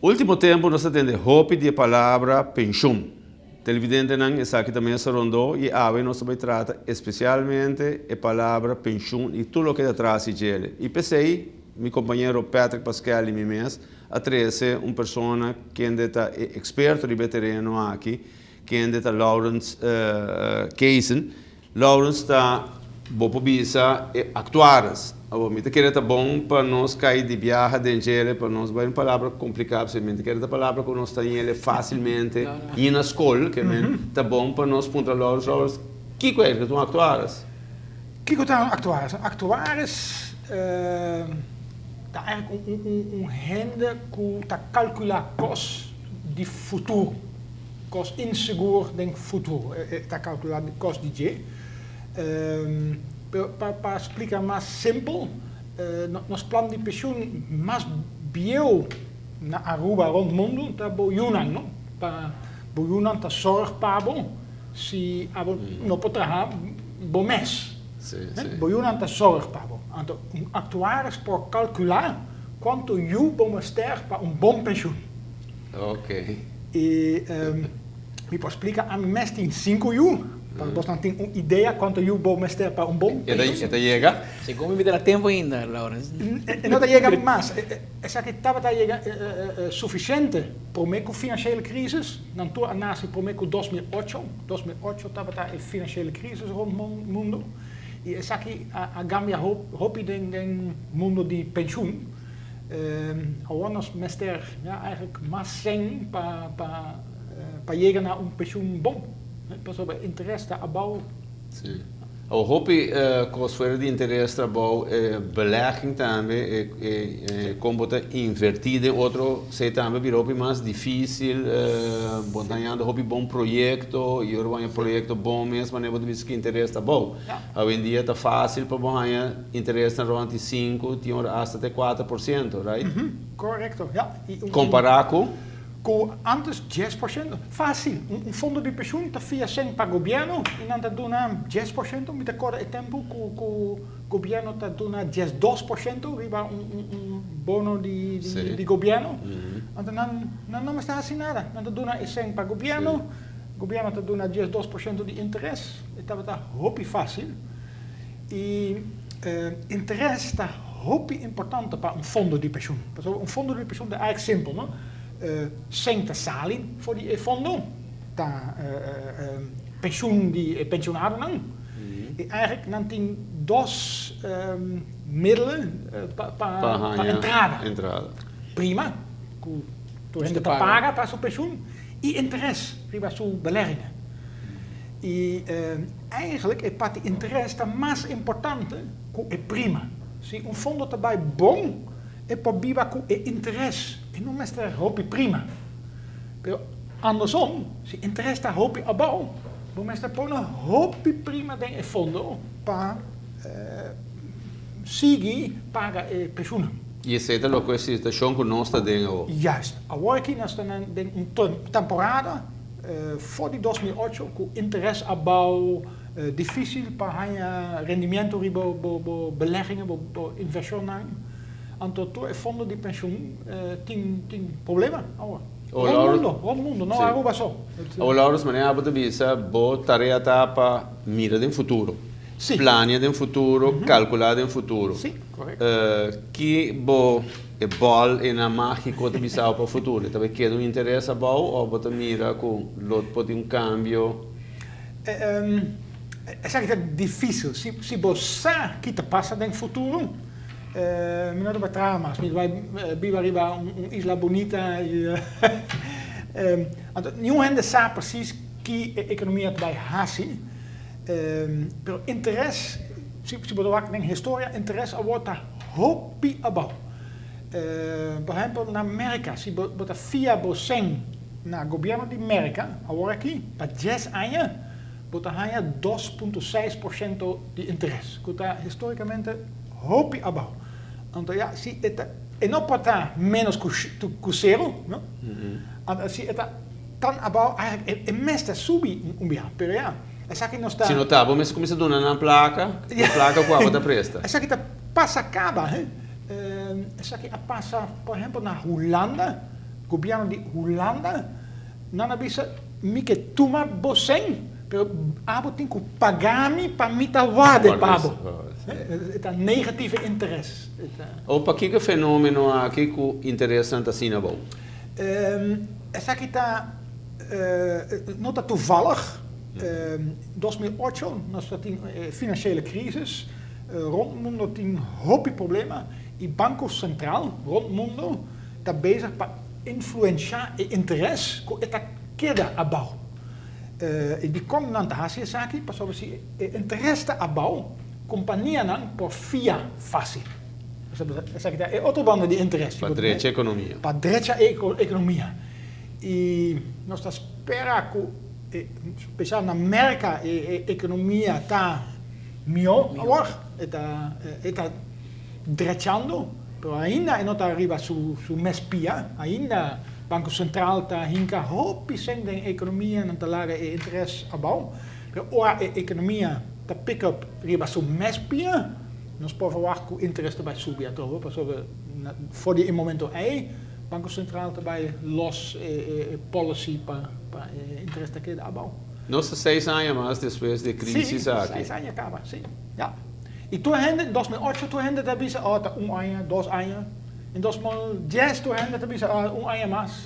Último tempu nos ta tende hopi di e palabra penshun. Televidentenan, esaki ta Mesa Rondó i awe nos ta bai trata espesialmente e palabra penshun i tur loke ta tras di djele. I p'esei mi kompañero Patrick Paskel i mi mes a trese un persona kende ta e eksperto riba e tereno aki, kende ta Lawrence Kaysen. Lawrence ta, bo por bisa, e aktuaris. Awor, mi ta kere ta bon pa nos kai di biaha den djele, pa nos bai un palabra kompliká, pasobra mi ta kere ta palabra ku nos ta ñele fásilmente ñi na skol, ke men ta bon pa nos puntra Lawrence, Lawrence, kiko e ta un aktuaris? Kiko ta un aktuaris? Un aktuaris ta eigenlijk un hende ku ta kalkulá kos di futuro. Kos insegur den futuro. E ta kalkulá di kos di dje. Pero pa pa splika mas simpel, nos plan di penshun mas bieu na Aruba rond mundu ta bo yunan, no? Pa bo yunan ta sòrg pa bo si abo no por traha bo mes. Bo yunan ta sòrg pa bo. Anto un aktuaris por kalkulá kuantu yu bo mester pa un bon penshun. Ok. I mi por splika ami mes tin sinku yu, pa bosnan tin un idea kuantu yu bo mester pa un bon penshun. E ta yega? Segun mi mi ta da tempu ainda, Lawrence. E no ta yega mas. Esaki tabata yega sufisiente prome ku financiële crisis. Nan tur a nasi prome ku 2008. 2008 tabata e financiële crisis rond mundo. I esaki a gambia hopi den mundo di penshun. Awor nos mester ya eigenlijk mas sèn pa pa pa yega na un penshun bon, pasobra interes ta abou. Sí. Awor hopi kos fuera di interes ta abou, e belegging tambe, e kon bo ta invertí den otro, esei tambe a bira hopi mas difísil, bo ta hañando hopi bon proyekto i ora bo haña proyekto bon mes manera bo ta bisa ku interes ta abou. Awendia ta fásil pa bo haña Interesnan rond di sinku, tin ora asta te 4%, right? Korekto, ja. I un. Kompará ku? Ku antes 10%. Fásil, un fondo di penshun ta fia sèn pa gobièrnu i nan ta duna 10%. Mi ta kòrda e tempu ku ku gobièrnu ta duna 12% riba un un bono di di gobièrnu. Anto nan nan no mester hasi nada, nan ta duna e sèn pa gobièrnu, gobièrnu ta duna 12% di interes. E tabata hopi fásil. I interes ta hopi importante pa un fondo di penshun. Pasobra un fondo di penshun ta eigenlijk simpel, no? Sèn ta sali for di e fondo, ta penshun di e penshonadonan. I eigenlijk nan tin dos middelen pa pa entrada. Prima, ku tur hende ta paga pa su penshun, i interes riba su beleggingen. I eigenlijk e parti interes ta mas importante ku e prima. Si un fondo ta bai bon, e por biba ku e interes, e no mester hopi prima. Pero andersom, si interes ta hopi abou, bo mester pone hopi prima den e fondo pa sigui paga e penshunnan. I esei ta loke e situashon ku nos ta den awor. Juist. Awor aki nos ta den un temporada For di 2008 ku interes abou, difísil pa haña rendimiento riba bo beleggingen, bo invershonnan. Anto tur e fondo di penshun tin tin problema awor. Rond mundo, rond mundo, no Aruba so. Awor Laurens, manera abo ta bisa, bo tarea ta pa mira den futuro. Plania den futuro, kalkulá den futuro. Sí, korekto. Ki bo e bòl ena mágiko ta bisa bo pa futuro? E ta bai keda un interes abou òf bo ta mira ku lo por tin un kambio? Esaki ta difísil. Si bo sa ki ta pasa den futuro, mi no ta bai traha mas. Mi ta bai biba riba un isla bunita. Anto niun hende sa presis ki e ekonomia ta bai hasi. Pero interes, si bo ta wak den historia, interes awor ta hopi abou. Por ehempel na Merka, si bo ta fia bo sèn na gobièrnu di Merka awor aki pa dies aña, bo ta haña 2.6% di interes, ku ta historikamente hopi abou. Anto ya, si e ta, e no por ta ménos ku sero, no? Anto si e ta Tan abao eigenlijk e mester subi un biaha, pero ya, esaki nos ta. Si no ta, bo mester kuminsá duna nan plaka, e plaka ku abo ta presta. Esaki ta pasa kaba, he. Esaki a pasa, por ehempel, na Hulanda. Gobièrnu di Hulanda, nan a bisa, Mi ke tuma bo sèn, pero abo tin ku paga mi pa mi ta warda pa bo. E ta negatieve interes. O pakiko e fenomeno aki ku interesnan ta asina abou? Esaki ta no ta toevallig. 2008 nos ta tin e financiële crisis, rond mundo tin hopi problema y Banco Central rond mundo ta bezig pa influencia e interes cu e ta keda abao. Y dicon nan ta haci esaki? Pasobra si e interes ta abao, companianan por fia facil. Esaki ta e otro banda di interes. Pa drecha economia. Pa drecha e economia. Y nos ta spera cu, special na Merca, e economia ta miho awor. E ta drechando, pero ainda e no ta riba su mes pia. Ainda Banco Central ta hinca hopi cen den e economia, nan ta laga e interes abao. Pero ora e economia ta pick up riba su mes pia, nos por verwacht cu interes ta bay subi atrobe, pasobra for di e momento ey Banco Central ta bay los e policy pa e interes ta keda abao. Nos ta seis aña mas despues di e crisis aki. Si, seis aña caba, si, ya. Y tur hende, en 2008 tur hende ta bisa, oh ta un aña, dos aña. En 2010 tur hende ta bisa, oh un aña mas.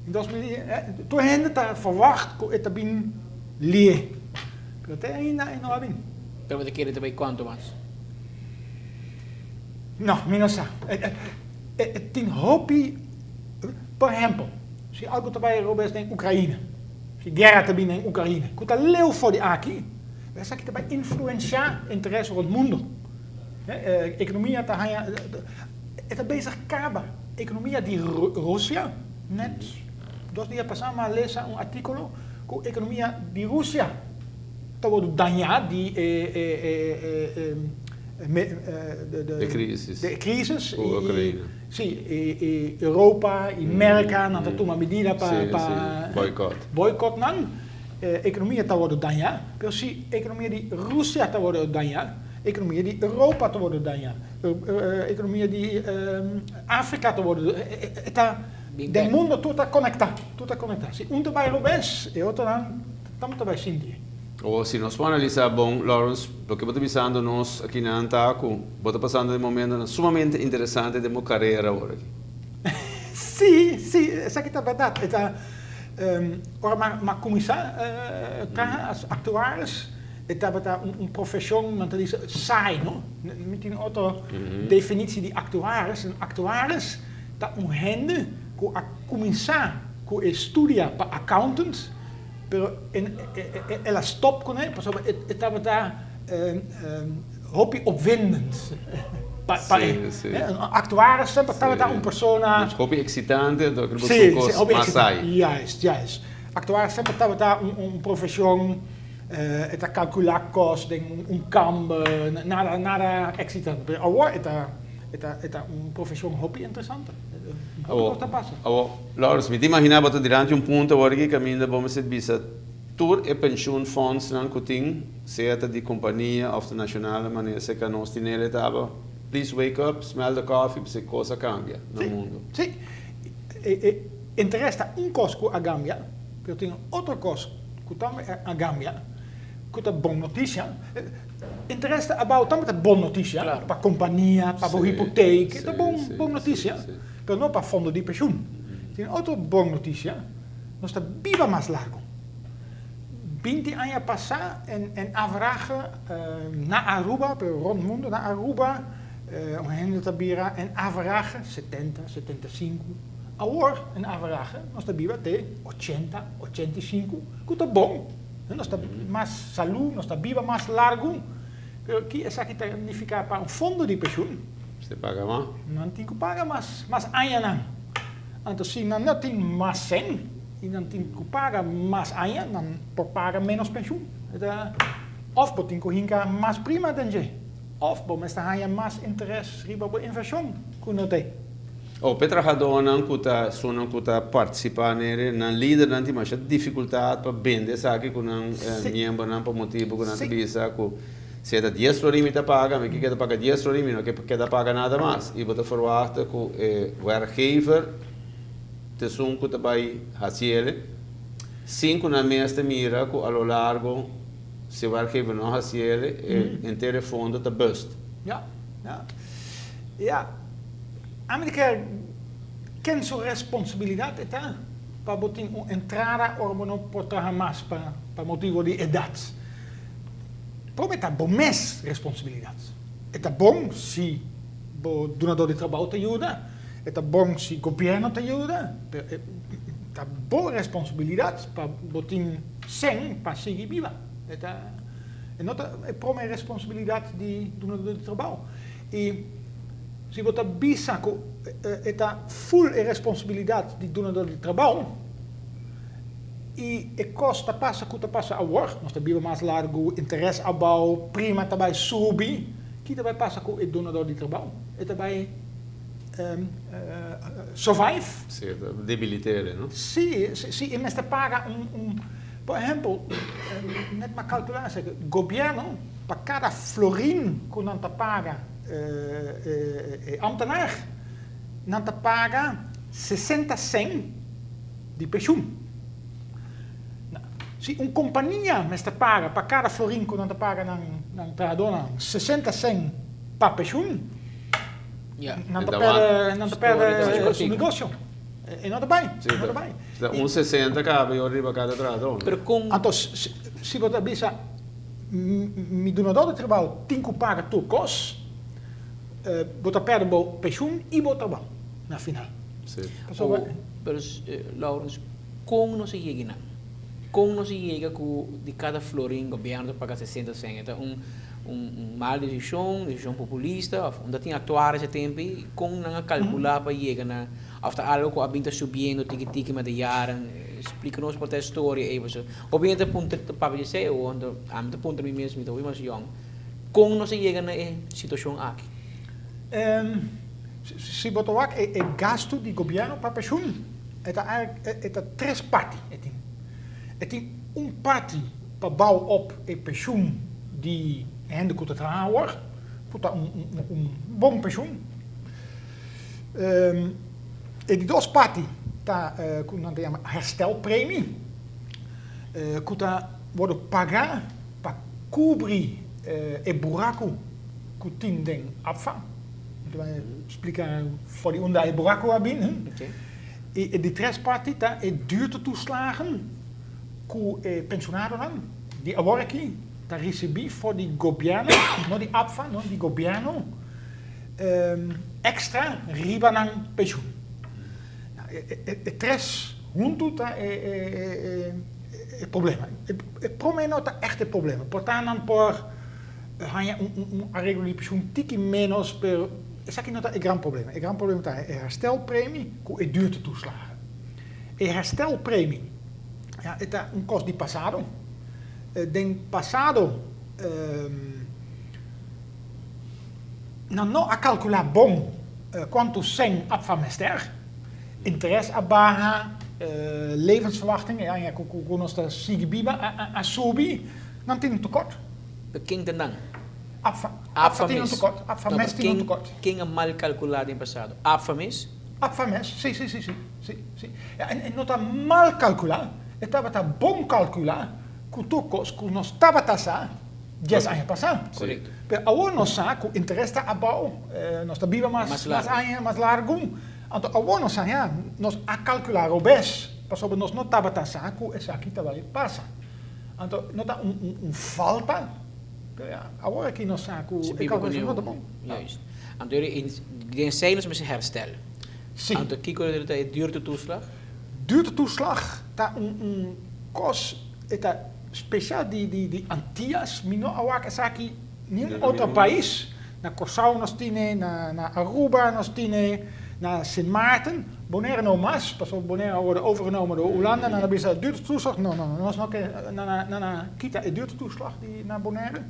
En 2000, tur hende ta verwacht cu e ta bin lie. Pero te ainda e no a bin. Pero bo ta kere ta bay cuanto mas? No, mi no sa. E tin hopi, por ehempel, si algo ta bay robes den Ukraina, si guera ta bin den Ukraina, cu ta leu for di aki, esaki ta bay influencia interes rond mundo. Economia ta haña, e ta bezig caba. Economia di Rusia, net dos dia pasa mi a lesa un articulo cu economia di Rusia ta wordo daña di e De crisis. De crisis. Cu Ucraina. Si, y Europa y Merca nan ta tuma medida pa Boycott. Boycott nan. Economia ta wordo daña, pero si economia di Rusia ta wordo daña, economia di Europa ta wordo daña, economia di Africa ta wordo, e ta den mundo tur ta conecta, tur ta conecta. Si un ta bay robes, e otronan tambe ta bay sinti. O si nos por analisá bon, Lawrence, loke bo ta bisando nos akinan ta ku bo ta pasando den momentonan sumamente interesante den bo karera awor aki. Sí, sí, esaki ta bèrdat. E ta, ora m'a kuminsá traha as aktuaris, e tabata un profeshon, nan ta bisa, saai, no? Mi tin otro definitsie di aktuaris. Un aktuaris ta un hende ku a kuminsá ku e studia pa accountant, Pero el a stop kuné pasobra e tabata hopi opwindend pa e. Un aktuaris semper tabata un persona. Hopi eksitante anto kere bo su kos mas sai. Juist, juist. Aktuaris semper tabata un profeshon e ta kalkulá kos den un kamber, nada nada eksitante. Pero awor e ta e ta un profeshon hopi interesante. Hopi kos ta pasa. Awor, Lawrence, mi ta imaginá bo ta dilanti un punto awor aki kaminda bo mester bisa tur e pensioenfondsnan ku tin, sea ta di kompania òf ta nashonal, manera serka nos tin el e taba, please wake up, smell the coffee, pasobra e kos a kambia na mundu. Sí, e interes ta un kos ku a gambia, pero tin otro kos ku tambe a gambia, ku ta bon notisia. Interes ta abou tambe ta bon notisia pa kompania, pa bo hipotek, ta bon bon notisia. Pero no pa fondo di penshun. Tin otro bon notisia, nos ta biba mas largu. 20 aña pasá en averahe na Aruba, pero rond mundo, na Aruba un hende ta bira en averahe 70, 75. Awor en averahe nos ta biba te 80, 85, ku ta bon. Nos ta mas salú, nos ta biba mas largu. Pero ki esaki ta nifiká pa un fondo di penshun? Mester paga mas. Nan tin ku paga mas, mas añanan. Anto si nan no tin mas sèn i nan tin ku paga mas aña, nan por paga ménos penshun. E ta òf bo tin ku hinka mas prima den dje, òf bo mester haña mas interes riba bo invershon ku no t'ei. Òf e trahadónan ku ta esunnan ku ta partisipá nere, nan lidernan tin masha difikultat pa bende esaki ku nan miembronan pa motibu ku nan ta bisa ku Si e ta dies florin mi ta paga, mi ke keda paga dies florin, mi no ke keda paga nada mas. I bo ta ferwachta ku e werkgever Ta esun ku ta bai hasiele, sin ku nan mes ta mira ku a lo largo si werkgever no hasiele, e henter e fondo ta bust. Ja, ja. Ja, ami ta kere ken su responsabilidat e ta pa bo tin un entrada ora bo no por traha mas pa motibo di edat. Prome ta bo mes responsabilidat. E ta bon si bo dunador di trabou ta yuda. E ta bon si gobierno ta yuda, pero e ta bo responsabilidad pa bo tin sen pa sigui biba. E ta e no ta e prome responsabilidad di dunador di trabao. Y si bo ta bisa cu e ta full e responsabilidad di dunador di trabao y e cos ta pasa cu ta pasa awor, nos ta biba mas largo, interes abao, prima ta bay subi, ki ta bay pasa cu e dunador di trabao? E ta bay survive. Sí, ta debilit'é, no? Sí, sí, e mester paga un, un, por ehempel, net m'a calcula esaki, gobierno pa cada florin cu nan ta paga e ambtenaar, nan ta paga 60 cent di pensioen. Si un compania mester paga pa cada florin cu nan ta paga nan, nan trahadornan 60 cent pa pensioen, Nan ta perde, nan ta perde su negocio. E no ta bai, e no ta bai. Ta un 60 caba yo riba cada trahador. Pero con. Anto, si bo ta bisa, mi dunador di trabao tin cu paga tur cos, bo ta perde bo pensioen y bo trabao na final. Pasobra. Pero Lawrence, con nos a yega nan? Con nos a yega cu di cada florin gobierno ta paga 60 cent? E ta un. Un mal desishon, desishon populista of unda tin aktuaris e tempu ei, kon nan a kalkulá pa yega na of ta algo ku a bin ta subiendo tiki tiki mete yaren? Splika nos por ta e storia ei pasobra hopi hende ta puntra ta papia di esei awor anto ami ta puntra mi mes mi ta hopi mas yòn kon nos a yega na e situashon aki? Si bo ta wak e gastu di gobièrnu pa penshun e ta e ta tres parti e tin. E tin un parti pa bou op e penshun di hende ku ta traha awor, ku ta un bon penshun. E di dos parti ta ku nan ta yama herstelpremie, ku ta wòrdu pagá pa kubri e buraku ku tin den APFA. Mi ta bai splika for di unda e buraku a bin. I e di tres parti ta e duurtetoeslagen. Ku e penshonadonan di awor aki ta risibí for di gobièrnu, no di APFA, no, di gobièrnu, èkstra riba nan penshun. E tres huntu ta e problema. E promé no ta ègt e problema. Por ta nan por haña un areglo di penshun tiki ménos, pero esaki no ta e gran problema. E gran problema ta e herstelpremie ku e duurtetoeslagen. E herstelpremie, ja, e ta un kos di pasado. Den pasado nan no a kalkulá bon kuantu sèn APFA mester. Interes a baha, levensverwachting, e aña ku nos ta sigui biba, a subi. Nan tin un tekort. Pero ken ta nan? APFA. APFA tin un tekort. APFA mes tin un tekort. Ken a mal kalkulá den pasado? APFA mes? APFA mes, si, si, si, si. Sí, sí. En e no ta mal kalkulá, e tabata bon kalkulá ku tur kos ku nos tabata sa dies aña pasá. Korekto. Pero awor nos sa ku interes ta abou, nos ta biba mas mas aña, mas largu. Anto awor nos sa ya, nos a kalkulá robes, pasobra nos no tabata sa ku esaki ta bai pasa. Anto no ta un un falta, pero ya, awor aki nos sa ku e kalkulashon no ta bon. Juist. Anto den esei nos mester herstel. Sí. Anto kiko ta e duurtetoeslag? Duurtetoeslag ta un un kos e ta spesial di di di Antias, mi no a wak esaki niun otro pais, na Kòrsou nos tine, na na Aruba nos tine, na Sint Maarten, Bonaire no mas, pasobra Bonaire a wòrdu overgenomen door Hulanda, nan a bisa duurtetoeslag, no no no nos no ke nan a nan a kita e duurtetoeslag di na Bonaire.